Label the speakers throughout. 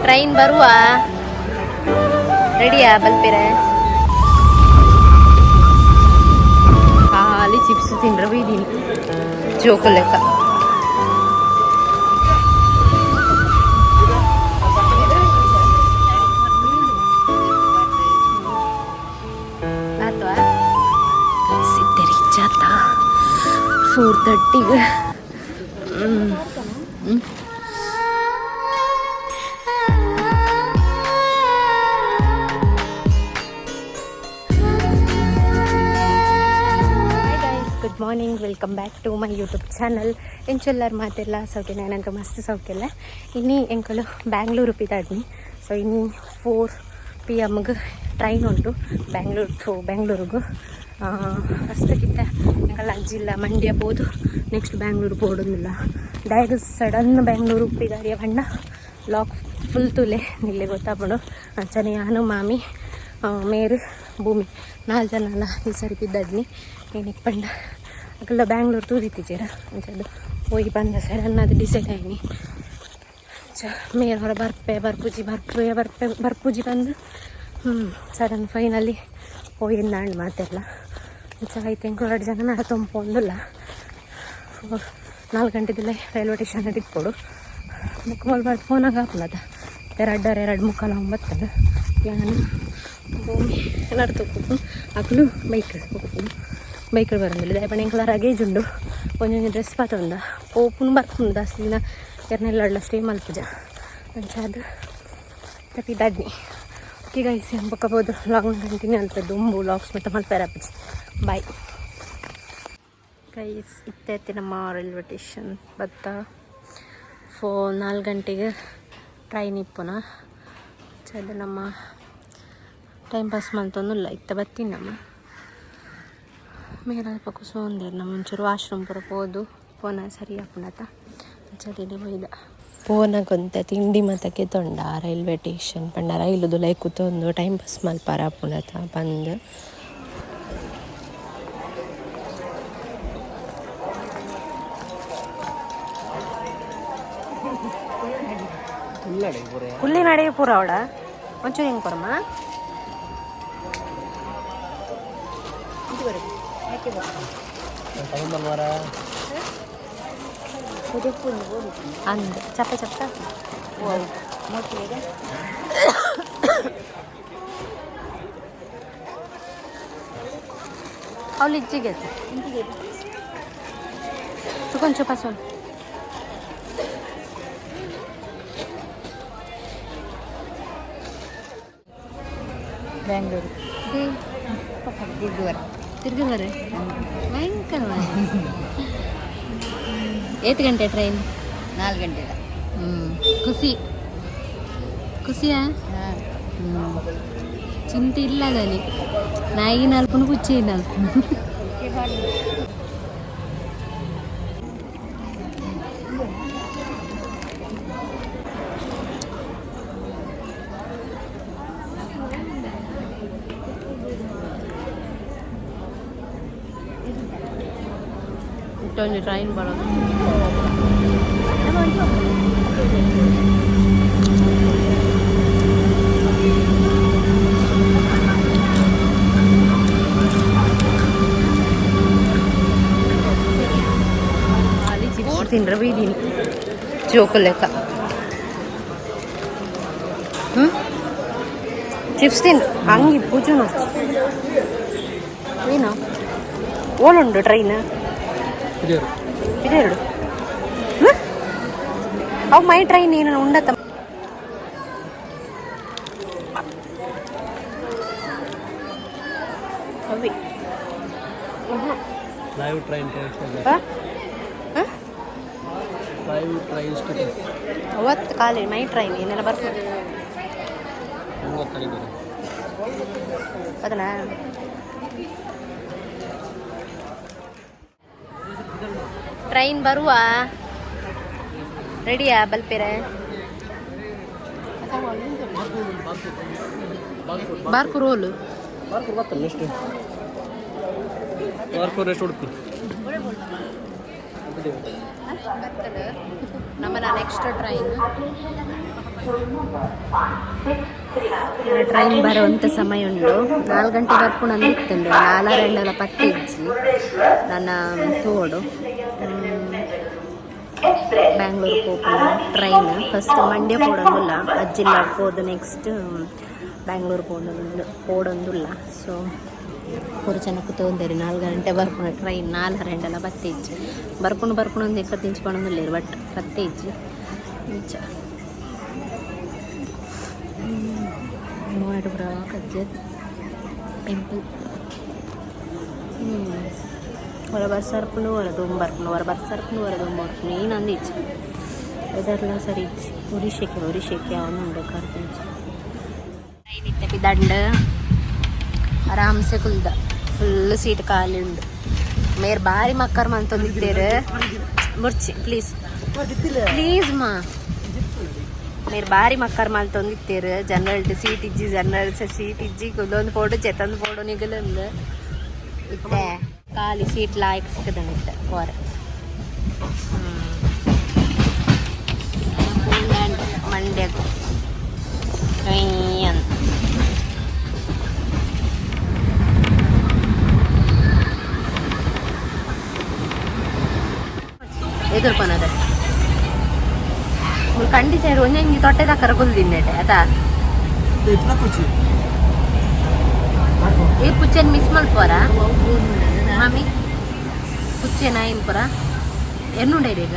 Speaker 1: Train ಬರುವ ರೆಡಿಯಾ ಬಲ್ಪಿರೆ ಖಾಲಿ chips ತಿಂದ್ರೆ ಬೈದೀನಿ ಜೋಕು ಲೆಕ್ಕ. ಆತ್ವಾ ಸಿದ್ದೆ ರೀಚ್ ಆತ 4:30ಗೆ. Hi guys, good morning, welcome back to my YouTube channel. ಎಂಚೆಲ್ಲರ್ ಮಾತೆಲ್ಲ ಸೌಖ್ಯ? ನಾನಂತೂ ಮಸ್ತ್ ಸೌಖ್ಯಲ್ಲ. ಇನ್ನು ಎಂಕಲು ಬ್ಯಾಂಗ್ಳೂರು ಪಿದಾಡ್ನಿ. ಸೊ ಇನ್ನು 4 ಪಿ ಎಮ್ಗೆ ಟ್ರೈನ್ ಉಂಟು ಬ್ಯಾಂಗ್ಳೂರು ಟು ಬ್ಯಾಂಗ್ಳೂರಿಗೂ. ಫಸ್ಟ್ಗಿಂತ ಎಂಕಲ್ ಜಿಲ್ಲ ಮಂಡ್ಯ ಪೋದು ನೆಕ್ಸ್ಟ್ ಬ್ಯಾಂಗ್ಳೂರು ಪೋಡೊಂದಿಲ್ಲ. ಡೈರೆಕ್ಟ್ ಸಡನ್ ಬ್ಯಾಂಗ್ಳೂರು ಪಿದಾಡಿಯ ಬಣ್ಣ ಲಾಕ್ ಫುಲ್ ತುಲೆ ನಿಲ್ಲೆ ಗೊತ್ತಾಪುಂಡು. ಅಂಚನೆ ಯಾನು, ಮಾಮಿ, ಮೇರು, ಭೂಮಿ ನಾಲ್ಕು ಜನ ಅಲ್ಲ ಈ ಸರಿ ಪಿದ್ದಾಡ್ನಿ. ಏನಕ್ಕೆ ಪಂಡ ಅಕಲ್ಲ ಬ್ಯಾಂಗ್ಳೂರು ತೂದಿತ್ತಿದ್ದೀರ ಅಂಚದು ಹೋಗಿ ಬಂದ ಸಡನ್ ಅದು ಡಿಸೈಡ್ ಆಯ್ನಿ. ಚ ಮೇರ್ ಹೊರ ಬರ್ಪೆ ಬರ್ಪುಜಿ ಬರ್ಪೆ ಬರ್ಪೆ ಬರ್ಪುಜಿ ಬಂದು ಸಡನ್ ಫೈನಲಿ ಹೋಗಿಂದಾಂಡ್ ಮಾತೆಲ್ಲ. ಅಂಚ ಐತೆ ಎಂಕುಲು ಎರಡು ಜನ ನಡತೊಂಪೊಂದುಲ್ಲ. 4 ಗಂಟೆದಿಲ್ಲ ರೈಲ್ವೆ ಸ್ಟೇಷನ್ ಇಟ್ಕೊಡು ಮುಕ್ಕಮಲ್ ಬಾರ್ದು ಫೋನಾಗ ಹಾಕ್ಲದ ಎರಡರ ಎರಡು ಮುಕ್ಕಾಲು ಒಂಬತ್ತದ. ಯಾನು, ಭೂಮಿ ನಡ್ತು ಅಕಲು ಬೈಕ್ ಹೋಗ್ತೀನಿ. ಬೈಕ್ ಬರಂದಿಲ್ಲ ದಾಯೆ ಪಂಡ ಎಂಕಲ ಲಗೇಜ್ ಉಂಡು, ಒಂಜೊಂಜಿ ಡ್ರೆಸ್ ಪಾತೊಂದ ಪೋಪುನು ಬರ್ಪುಂಡು. ದಾಸ್ತಿ ದಿನ ಎರ್ನೆಲ್ಲ ಸ್ಟೇ ಮಲ್ಪುಜ. ಅಂಚ ಅದು ತಪ್ಪಿದಾದ್ನಿ. ಓಕೆ ಗೈಸ್, ಬೊಕ್ಕ ಪೋದು ಲಾಗ್ ಕಂಟಿನ್ಯೂ ಅಲ್ಪ ದುಂಬು ಲಾಗ್ಸ್ ಮತ್ತೆ ಮಲ್ಪೆರ ಆಪುಜಿ. Bye guys. ಇತ್ತೆ ನಮ್ಮ ರೈಲ್ವೆ ಸ್ಟೇಷನ್ ಬತ್ತ. 4 ಗಂಟೆಗೆ ಟ್ರೈನ್ ಇಪ್ಪುನ ಚದ ನಮ್ಮ ಟೈಮ್ ಪಾಸ್ ಮಲ್ತೊಂದುಲ್ಲ. ಇತ್ತ ಬತ್ತೀನಿ ನಮ್ಮ ಮೇರೆ ಅಲ್ಪ ಕುಸೊಂದೇರು. ನಮ್ಮ ಒಂಚೂರು ವಾಶ್ರೂಮ್ ಪೂರ ಪೋದು ಪೋನ ಸರಿ ಆಪುಂಡತ ಅಂಚದಿಡೆ ಒಯ್ದ ಪೋನಗೊಂತೆ ತಿಂಡಿ ಮಾತ ಕೆತೊಂಡ. ರೈಲ್ವೆ ಸ್ಟೇಷನ್ ಪಂಡ ರೈಲು ದುಲೈ ಕುತೊಂದು ಟೈಮ್ ಪಾಸ್ ಮಲ್ಪಾರ ಆಪುಂಡತ ಪಂದ್. ಕುಲ್ಲಿ ನಡೆ ಪೂರ ಅವಡ ಒಂಚೂರು ಹೆಂಗೆ ಕೊರಮ್ಮ. ಅಂದ ಚಪ್ಪ ಚಪ್ಪ. ಅವಳು ಇಜ್ಜಿಗೆ ಕೊಂಚ ಪಸೊಂದು.
Speaker 2: ಬೆಂಗಳೂರು ತಿರ್ಗುವರೆ.
Speaker 1: ತಿರ್ಗಿ ಭಯಂಕರ. ಏತ್ ಗಂಟೆ ಟ್ರೈನ್?
Speaker 2: 4 ಗಂಟೆದ.
Speaker 1: ಹ್ಞೂ, ಖುಷಿ ಖುಷಿಯಾ?
Speaker 2: ಹಾಂ.
Speaker 1: ಚಿಂತೆ ಇಲ್ಲ ದಲ್ಲಿ. ನಾಯಿ ನಾಲ್ಕುನು ಪುಚ್ಚೆ ನಾಲ್ಕು. ಇಟ್ಟೊಂದು ಟ್ರೈನ್ ಬರೋದು. ಚಿಪ್ಸ್ ತಿಂದ್ರೆ ಬೈದೀನಿ ಜೋಕು ಲೆಕ್ಕ. ಹ್ಞೂ, ಚಿಪ್ಸ್ ತಿನ್ ಹಂಗೆ ಪೂಜೆ ನೋಡ್ತಿ ಏನು ಓಲುಂಡು ಟ್ರೈನ್ ಇದೆರಡು. ಅವು ಮೈ ಟ್ರೈನ್ ಏನು ಉಂಡತ್ತ ಅವಿ.
Speaker 3: Live train. Live train status.
Speaker 1: ಅವತ್ತು ಖಾಲಿ ಮೈ ಟ್ರೈನ್ ಏನೆಲ್ಲ ಬರ್ತದೆ.
Speaker 3: ಹೆಂಗೆ ಗೊತ್ತಾಗಿದೆ?
Speaker 1: ಅದನ್ನ ಟ್ರೈನ್ ಬರುವ ರೆಡಿಯಾ ಬಲ್ಪಿರೆ ಬಾರ್ಕು ರೋಲು.
Speaker 3: ಬಾರ್ಕೂರ್ ಗೊತ್ತಲ್ಲ ಎಷ್ಟು? ಬಾರ್ಕೂರ್ ಎಷ್ಟು? ಉಡುಪಿ.
Speaker 1: ನಮ್ಮನ ನೆಕ್ಸ್ಟ್ ಟ್ರೈನ್. ಟ್ರೈನ್ ಬರುವಂಥ ಸಮಯ ಉಂಡು. 4 ಗಂಟೆ ಬರ್ಪುಣ ಇತ್ತುಂಡು. ನಾಲರೆಂಡಲ ಪತ್ತೆ ಇಜ್ಜಿ. ನನ್ನ ತೋಡು ಬ್ಯಾಂಗ್ಳೂರ್ ಪೋಪುನ ಟ್ರೈನ್ ಫಸ್ಟ್ ಮಂಡ್ಯ ಪೋಡೊಂದುಲ್ಲ, ಅಜ್ಜಿಲ್ಲ ಪೋದು ನೆಕ್ಸ್ಟ್ ಬ್ಯಾಂಗ್ಳೂರ್ ಪೋಡೊಂದು ಪೋಡೊಂದುಲ್ಲ. ಸೊ ಪೂರ ಜನ ಕೂತೊಂದೇರಿ. 4 ಗಂಟೆ ಬರ್ಪುನ ಟ್ರೈನ್ ನಾಲ್ಕರೆಂಡಲ ಪತ್ತೆ ಇಜ್ಜಿ. ಬರ್ಪುಂಡು ಬರ್ಪುಂಡು ಒಂದು ಎಕ್ಕತ್ತು ಇಂಚು ಪಣೊಂದುಲ್ಲೆರ್, ಬಟ್ ಪತ್ತೆ ಇಜ್ಜಿ ಇಂಚ. ಮೂವಡು ಪೂರ ಕಜ್ಜೆ ಟೆಂಪಲ್. ಒರ ಬಸ್ ಬರ್ಪುಂಡು, ಒರ ದುಂಬು ಬರ್ಪುಂಡು, ಒರ ಬಸ್ ಬರ್ಪುಂಡು, ಒರ ದುಂಬು ಬರ್ಪುಂಡು. ಏನಂದು ಇಜ್ಜಿ, ವೆದರ್ಲ ಸರಿ ಇಜ್ಜಿ. ಉರಿ ಶೆಕೆ, ಉರಿ ಶೆಕೆ ಅವನುಂಡು ಕರ್ಪುಂಚಿ. ಟ್ರೈನ್ ಇತ್ತೆ ಪಿದಂಡ್, ಆರಾಮ್ಸೆ ಕುಲ್ದ. ಫುಲ್ ಸೀಟ್ ಖಾಲಿ ಉಂಡು. ಮೇರ್ ಬಾರಿ ಮಕ್ಕರ್ ಮಂತೊಂದಿತ್ತೇರು. ಮುರ್ಚಿ, ಪ್ಲೀಸ್ ಪ್ಲೀಸ್ ಮಾ. ಮೇರ್ ಬಾರಿ ಮಕ್ಕರ್ ಮಲ್ತೊಂದಿತ್ತೇರು. ಜನರಲ್ ಸೀಟ್ ಇಜ್ಜಿ, ಜನರಲ್ ಸೀಟ್ ಇಜ್ಜಿ, ಕುಲ್ಲೊಂದು ಪೋಡು, ಚೆತ್ತೊಂದು ಪೋಡು ನಿಗಲೊಂದು. ಇತ್ತೆ ಖಾಲಿ ಸೀಟ್ ಲಾಯ್ಕ್ ಸಿಕ್ಕದಂಗ ಇತ್ತೆ ಪೋರೆ. ಮಂಡ್ಯಗ್ ಅಂತ. ಎದುರ್ಕೊನದ ಮುಲ್ ಕಂಡಿಚಾರು ಒಂಜೊಂಜಿ ತೊಟ್ಟೆ ದಕ್ಕರ ಕುಲ್ದಿನ್ನೆಟೆ ಅತಾ. ಈ ಪುಚ್ಚೆನ್ ಮಿಸ್ ಮಲ್ಪುವರಾ ಮಾಮಿ? ಪುಚ್ಚೆ ನಾಯಿನ್ ಪುರ ಎನ್ನುಂಡ ಈಗ?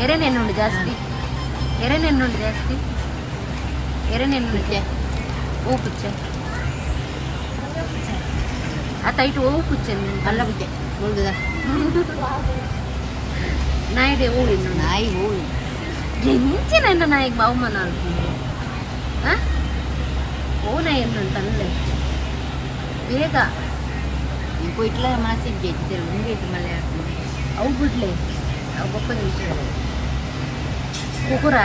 Speaker 1: ಎರೆನ್ ಎನ್ನುಂಡು ಜಾಸ್ತಿ? ಎರೆನ್ ಎನ್ನುಂಡು ಜಾಸ್ತಿ? ಎರೆನ್ ಎನ್ನುಂಡು? ಓ ಪುಚ್ಚೆ ಆ ತೈಟ್. ಓ ಪುಚ್ಚೆ?
Speaker 2: ಅಲ್ಲ, ಪುಚ್ಚೆ ಮುಳ್ದುದ.
Speaker 1: ನಾಯಿಡೆ ಓ ಎನ್ನುಂಡು?
Speaker 2: ನಾಯಿ ಹೂ.
Speaker 1: ಎಂಚಿನ ಎನ್ನ ನಾಯಿಗೆ ಅವಮಾನ ಆಲ್ಪುಂಡು? ಆ ಓ ನಾಯಿ ಎನ್ನುಂಡು ತನ್ಲೆ ಬೇಗ.
Speaker 2: ಇಂಕು ಇಟ್ಲ ಮನಸ್ಸಿಗೆ ಇತ್ತಿರು ಉಂಡು ಇತ್ತು ಮಲ್ಲೆ.
Speaker 1: ಅವು ಬಿಡ್ಲೆ, ಅವು ಬೊಕ್ಕ ಕುಕುರ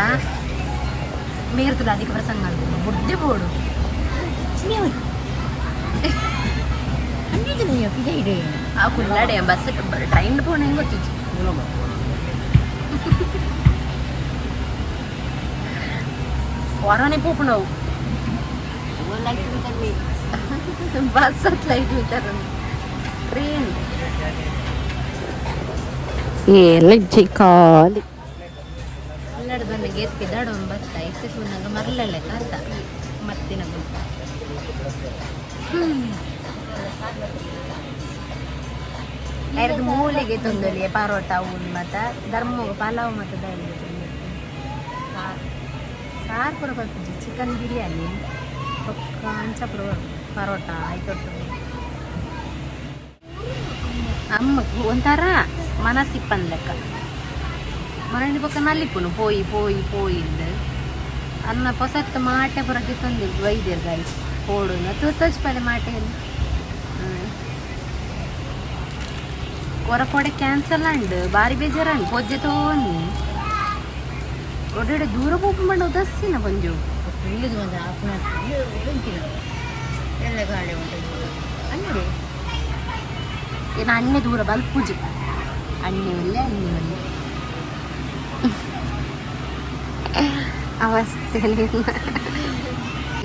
Speaker 1: ಮೇರ್ತದ ಅಧಿಕ ಪ್ರಸಂಗ ಅಲ್ಪುಂಡು. ಬುಡ್ಡೆ ಬೋಡು. ಆ ಕುಲ್ಲಾಡೆ ಬಸ್ ಟ್ರೈನ್ ಪೋಣ ಹೆಂಗ್ ಗೊತ್ತಿತ್ತು? ಹೊರನೆ ಪೋಪುಂಡವು. ಬಸ್ ಲೈಟ್ ಮೀಟರ್ ಟ್ರೈನ್ ಎಲ್ಲ ಇಜ್ಜಿ, ಖಾಲಿ. ಎಲ್ಲಾಡು ಬಂದು ಗೇತ್ ಪಿದಾಡು ಒಂದು ಬತ್ತ ಇತ್ತೆ ತೂನಗ ಮರ್ಲಲ್ಲ ಕಾತ ಮತ್ತಿನ. ಐರದು ಮೂಲಿಗೆ ತೊಂದೊಲಿ ಪರೋಟ ಉಂಡು ಮತ್ತ ಧರ್ಮ ಪಲಾವ್ ಮತ್ತ ದಾಯಿಗೆ ಸಾರು ಪೂರ ಬರ್ಪುಜಿ. ಚಿಕನ್ ಬಿರಿಯಾನಿ ಬೊಕ್ಕ ಅಂಚ ಪೂರ ಪರೋಟ ಆಯ್ತೊಟ್ಟು. ಅಮ್ಮ ಒಂಥರ ಮನಸ್ಸಿಪ್ಪನ್ ಲೆಕ್ಕ ಮರಣಿ ಬೊಕ್ಕ ನಲ್ಲಿಪುನು ಪೋಯಿ ಪೋಯಿ ಪೋಯಿಂದ್ ಅನ್ನ ಪೊಸತ್ತು ಮಾಟೆ ಪೂರ ಗಿತ್ತೊಂದು ಬೈದೆರ್ ಗಾಯ್ಸ್. ಪೋಡು ತೂತೋಜ್ ಪಲೆ ಮಾಟೆ ಕೊರ ಕೊಡೆ ಕ್ಯಾನ್ಸಲ್ ಅಂಡ್ ಬಾರಿ ಬೇಜಾರಂಡ್. ಪೊಜ್ಜೆ ತೋನಿ ಒಡೆಡೆ ದೂರ ಪೋಪು ಮಂಡ ಉದಸ್ಸಿನ ಪಂಜು.
Speaker 2: ಇಲ್ಲದ ಒಂದು ಹಾಫ್ ಎಲ್ಲ ಗಾಳಿ ಉಂಟು ಅನ್ನಡಿ.
Speaker 1: ಏನು ಅಣ್ಣೆ ದೂರ ಬಲ್ಪುಜಿ. ಅಣ್ಣೆ ಒಲ್ಲೆ, ಅಣ್ಣೆ ಒಲ್ಲೆ ಅವಸ್ಥೆ.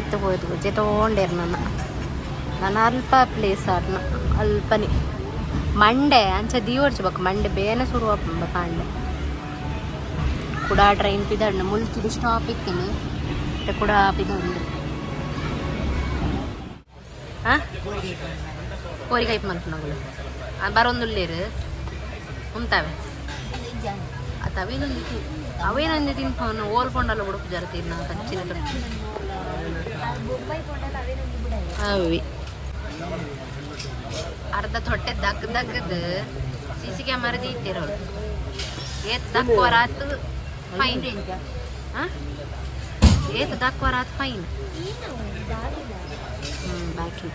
Speaker 1: ಇತ್ತು ಪೋಯ್ತು ಪೂಜೆ ತೊಗೊಂಡೇರು. ನನ್ನ ನಾನು ಅಲ್ಪ ಪ್ಲೇಸ್ ಆರ್ನ ಅಲ್ಪನೆ ಮಂಡೆ ಅಂಚ ದೀವರ್ಚ ಬೊಕ್ಕ ಮಂಡೆ ಬೇನೆ ಶುರು ಆಪುಂಡು ಕಾಂಡೆ. ಕುಡ ಟ್ರೈನ್ ಪಿದಡ್ನ ಮುಲ್ಕಿದ ಸ್ಟಾಪ್ ಇತ್ತೀನಿ ಕುಡ ಪಿದಡ್ಂಡು. ಹಾಂ, ಕೋರಿ ಕೈಪ್ ಮಲ್ಪುನಗುಲು ಬರೊಂದುಲ್ಲೇರು ಉಂತಾವೆ. ಅತ್ತ ಅವೇನೊಂದು ಅವೇನೊಂದು ತಿನ್ಪವನು ಓಲ್ ಪೊಂಡಲ್ಲ ಉಡುಪು ಜರ ತಿನ್ನ ಕಚ್ಚಿನ ಅವಿ. ಅರ್ಧ ತೊಟ್ಟೆ ದಗ್ ದಗ್ಗದ್ ಸಿ ಸಿ ಕ್ಯಾಮರಾ ದೀತಿರೋಳು. ಏತ್ ದಕ್ವರಾತ್ ಫೈನ್. ಹಾಂ, ಏತ್ ದಕ್ವರಾತ್ ಫೈನ್. ಹ್ಞೂ, ಬಾಕಿ.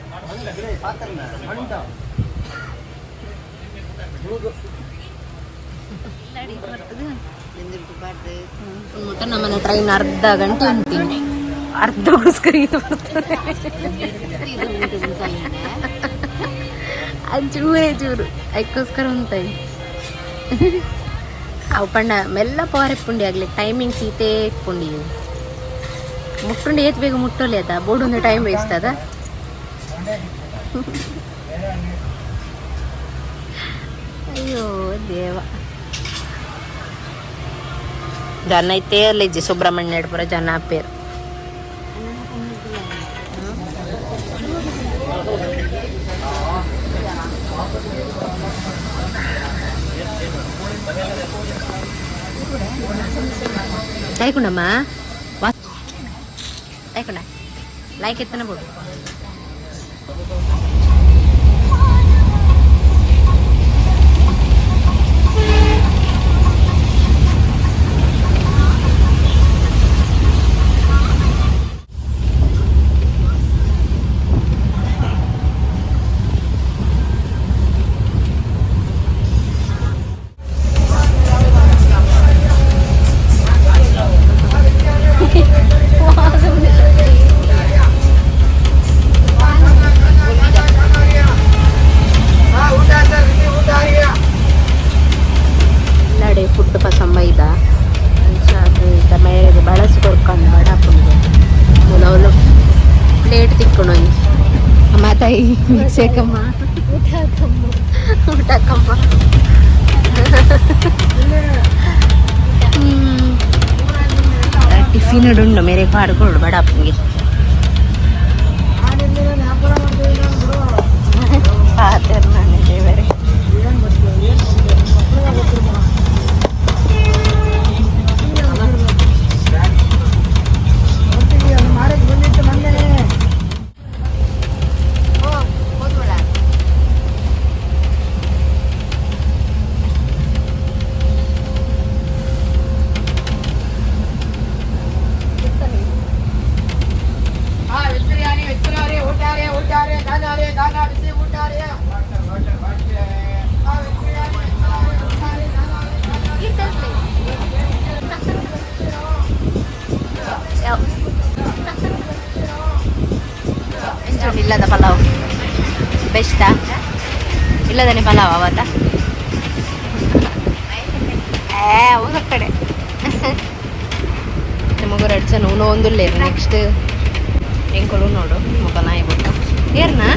Speaker 1: ಮುಟ್ಟ ನಮ್ಮನೆ ಟ್ರೈನ್ ಅರ್ಧ ಗಂಟೆ ಉಂಟಿನಿ. ಅರ್ಧಕ್ಕೋಸ್ಕರ ಇದು ಬರ್ತದೆ. ಅದು ಚೂರೇ ಚೂರು ಅದಕ್ಕೋಸ್ಕರ ಉಂಟಾಯಿ. ಅವು ಪಂಡ ಮೆಲ್ಲ ಪೋರೆ ಪುಂಡಿ ಆಗಲಿ ಟೈಮಿಂಗ್ ಸೀತೆ ಪುಂಡಿ ಮುಟ್ಟುಂಡು ಏತ್ ಬೇಗ ಮುಟ್ಟೊಲಿ ಅದ ಬೋಡೊಂದು ಟೈಮ್ ವೇಸ್ಟ್ ಅದ. ಅಯ್ಯೋ ದೇವ ಜನ ಇತ್ತೇ ಸುಬ್ರಹ್ಮಣ್ಯ ಪೂರ ಜನ ಪೇರು. ತಾಯ್ಕೊಂಡಮ್ಮ ತಾಯ್ಕೊಂಡ ಲೈಕ್ ಎತ್ತನ ಬೋಡು. ನಡೆ ಫುಡ್ ಪಸಂಬ ಇದ ಅಂಚ ಅದು ಇತ್ತ ಮೇರೆಗೆ ಬಳಸಿ ಕೊರ್ಕೊಂಡು ಬಡಾಪುಂಡು ಮುಲೌಲು ಪ್ಲೇಟ್ ತಿಕ್ಕೊಂಡು ಒಂಜಿ ಅಮ್ಮ ತಾಯಿ ಮಿಕ್ಸೇಕಮ್ಮ ಊಟ ಕಮ್ಮ. ಟಿಫಿನ್ ಉಂಡು ಮೇರೆ ಪಾಡ್ಕೊಡು ಬಡಾಪುಂಗೆ ಪಾತೆರ್ ನಾನು ದೇವರೇ. ಇಲ್ಲದ ಪಲಾವ್ ಬೆಸ್ಟಾ ಇಲ್ಲದನೆ ಪಲಾವ್ ಅವತ್ತ ಏ ಅವು ಕಡೆ ನಮಗೂ ಎರಡು ಜನ ಉಣು ಒಂದುಲ್ಲೇರು ನೆಕ್ಸ್ಟ್ ಎಂಕೊಳು ನೋಡು ಮುಖ ನಾಯಿ ಬೊಕ್ಕ ಏರ್ನಾ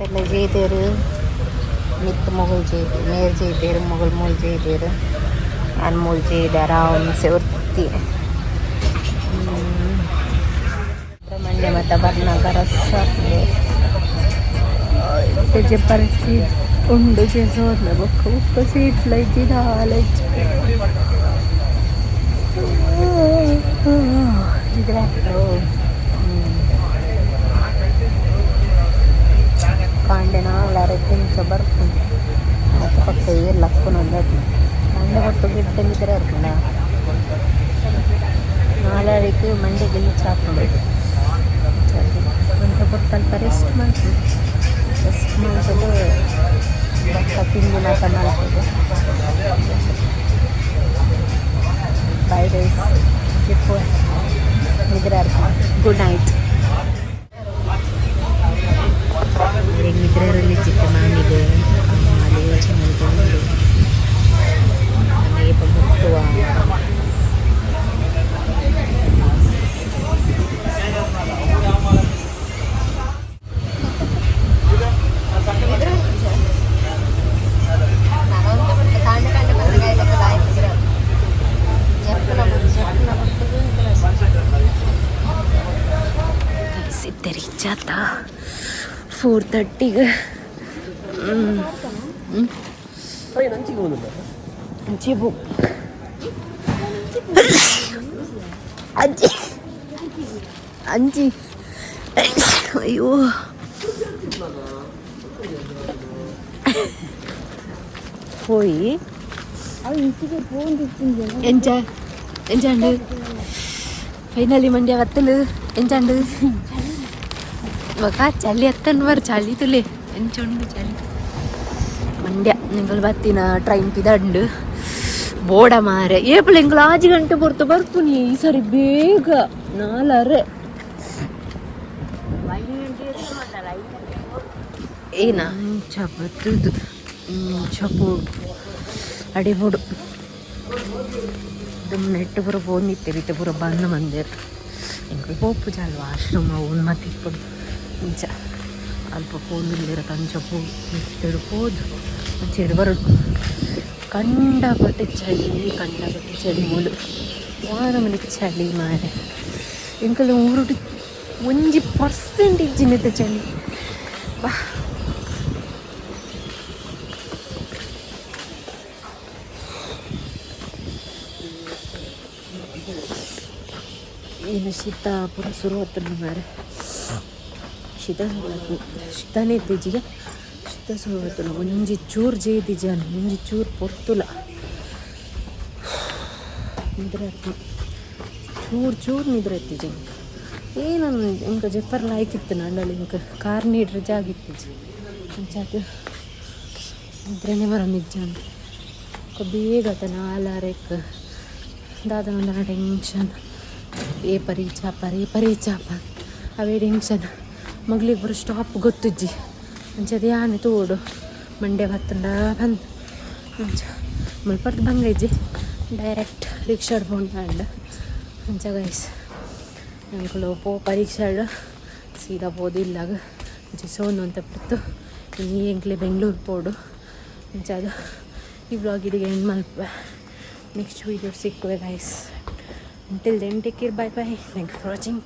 Speaker 1: ಎಲ್ಲ ಜೇದೇರು ಮಿತ್ ಮೊಗಲ್ ಜೇದು ಮೇರ್ ಜೇದೇರು ಮೊಗಲ್ ಮೂಲ್ ಜೇದೇರು ನಾನು ಮೂಲ್ ಜೇದೆ ಆರಾಮ್ಸೆ ಒತ್ತಿ ಸುಬ್ರಹ್ಮಣ್ಯ ಮತ್ತು ಬರ್ನಾಗ ರಸ್ ಜಬ್ಬರ್ಸಿ ಉಂಡು ಜೆಸೋರ್ನ ಬೊಕ್ಕ ಬೊಕ್ಕ ಸೀಟ್ ಲೈಜಿ ದಾಲಜ್ಜಿ ಇದ್ರೆ ಕಾಂಡೆ ನಾಲ್ಾರೆ ಕಿಂಚ ಬರ್ಪುಂಡು ಮತ್ತು ಪಕ್ಕ ಏರ್ ಲಕ್ಕುನೊಂದು ಮಂಡೆ ಕೊಟ್ಟು ಗಿಡ್ಡೆ ನಿದ್ರೆ ಇರ್ಪುಂಡ ನಾಲರಿಕ್ ಮಂಡೆ ಗಿಂಚ ಹಾಕೊಂಡು ಒಂತೆ ಪೊರ್ತಲ್ಪ ರೆಸ್ಟ್ ಮಲ್ಪು ರೆಸ್ಟ್ ಮಲ್ತದು ಬೊಕ್ಕ ತಿಂಡಿ ಮಾತ ಮಲ್ಪುದು. ಬೈ ಗೈಸ್, ಚಿಪ್ಪು ನಿದ್ರೆ ಗುಡ್ ನೈಟ್. ನಿದ್ರೆ ಚಿಕ್ಕ ಮಾಮಿಗೆ ಅಲ್ಲಿ ಯೋಚನೆ ಮಲ್ಕೊಂಡು ಏಪ ಮುಟ್ಟುವ. ಸಿದ್ಧರಿಚ್ಚಾತ 4:30ಗೆ. ಅಂಚೆ ಅಂಚೆ ಅಂಚಿ ಅಯ್ಯೋ പോയി ಎಂಚ ಎಂಚಾಂಡು ಫೈನಲಿ ಮಂಡ್ಯ ಬತ್ತಲು ಎಂಚಾಂಡು ಬೊಕ ಚಳಿ ಅತ್ತನ್ ಬರ್ ಚಳಿ ತುಲೆ ಎಂಚುಂಡು ಚಳಿ ಮಂಡ್ಯ ನಿಂಗಳು ಬತ್ತಿನ ಟ್ರೈನ್ ಪಿದಂಡು ಬೋಡ ಮಾರೆ ಏಪಲ್ ಎಂಕುಲು ಆಜಿ ಗಂಟೆ ಪೊರ್ತು ಬರ್ಪುನಿ ಈ ಸರಿ ಬೇಗ ನಾಲರೆ. ಏನ ಇಂಚ ಬತ್ತದು ಇಂಚ ಪೋಡು ಅಡೆ ಬೋಡು. ನೆಟ್ ಪೂರ ಪೋಂದಿತ್ತೆರ್, ಇತ್ತೆ ಪೂರ ಬಂದ್ ಮಂದೆರ್. ಎಂಕುಲು ಪೋಪುಜ ಅಲ್ವ ಆಶ್ರಮ ಉಂದು ಮಾತ ಇಪ್ಪುಂಡು. ಇಂಚ ಅಲ್ಪ ಪೋಂದುಲ್ಲೆರ್, ಅಂಚ ಪೋ ಮಿತ್ತುಡು ಪೋದು ಅಂಚೆಡ್ ಬರೊಡು. ಕಂಡಪಟ್ಟೆ ಚಳಿ, ಕಂಡಪಟ್ಟೆ ಚಳಿ ಮೂಲು. ವಾನಮನಿ ಚಳಿ ಮಾರೆ. ಎಂಕಲ್ನ ಊರುಡು 1% ಇಜ್ಜಿನೆತ್ತ ಚಳಿ ಬಾ. ಏನು ಶೀತ ಪೂರ ಶುರು ಆತುಂಡು ಮಾರೆ. ಶೀತ ಶುರು ಆತು, ಶೀತನೇ ಇತ್ತೀಚಿಗೆ ಶೀತ ಶುರು ಆತುಂಡು. ಒಂಜಿ ಚೂರು ಜೇದಿಜಾನ್, ಒಂಜಿ ಚೂರು ಪೊರ್ತುಲ ನಿದ್ರೆ ಆತು. ಚೂರು ಚೂರು ನಿದ್ರೆ ಇತ್ತೀಚೆ. ಏನನ್ನು ಇಂಕ ಜೆಪ್ಪರ್ ಲಾಯ್ಕಿತ್ತು ನಂಡಲ್ಲಿ, ಇಂಕ ಕಾರ್ ನೀಡ್ರೆ ಜಾಗಿತ್ತಿಜಿ. ಅಂಚಾದ್ ನಿದ್ರೆನೇ ಬರೋಂದಿಜ್ಜಾಂಡ್. ಬೇಗ ಆತ ನಾಲಾರೆಕ್. ದಾದ ಒಂದನ ಟೆನ್ಷನ್, ಏಪ ರೀಚ್ ಆಪರ್, ಏಪ ರೀಚ್ ಆಪರ್, ಅವೇ ಟೆನ್ಷನ್. ಮಗ್ಳಿಗೆ ಬರೋ ಸ್ಟಾಪ್ ಗೊತ್ತುಜ್ಜಿ. ಅಂಚದ ಯಾನೆ ತೋಡು ಮಂಡೆ ಬತ್ತುಂಡ ಬಂದ್. ಅಂಚ ಮುಲ್ಪರ್ದು ಬಂಗ ಇಜ್ಜಿ, ಡೈರೆಕ್ಟ್ ರಿಕ್ಷಾಡ್ ಪೋಂಡ. ಅಂಚ ಗೈಸ್, ಎಂಕುಲು ಪೋಪ ರಿಕ್ಷಾಡ್ ಸೀದಾ ಪೋದು ಇಲ್ಲಾಗ. ಅಂಚ ಸೋನು ಅಂತ ಬಿಡ್ತು. ಇನ್ನು ಎಂಕ್ಲೆ ಬೆಂಗ್ಳೂರು ಪೋಡು. ಅಂಚ ಅದು ಈ ವ್ಲಾಗ್ ಇಡಿಗೆ ಎಂಡ್ ಮಲ್ಪ. ನೆಕ್ಸ್ಟ್ ವೀಡಿಯೋ ಸಿಕ್ಕುವೆ guys. Until then, take care, bye bye, thank you for watching.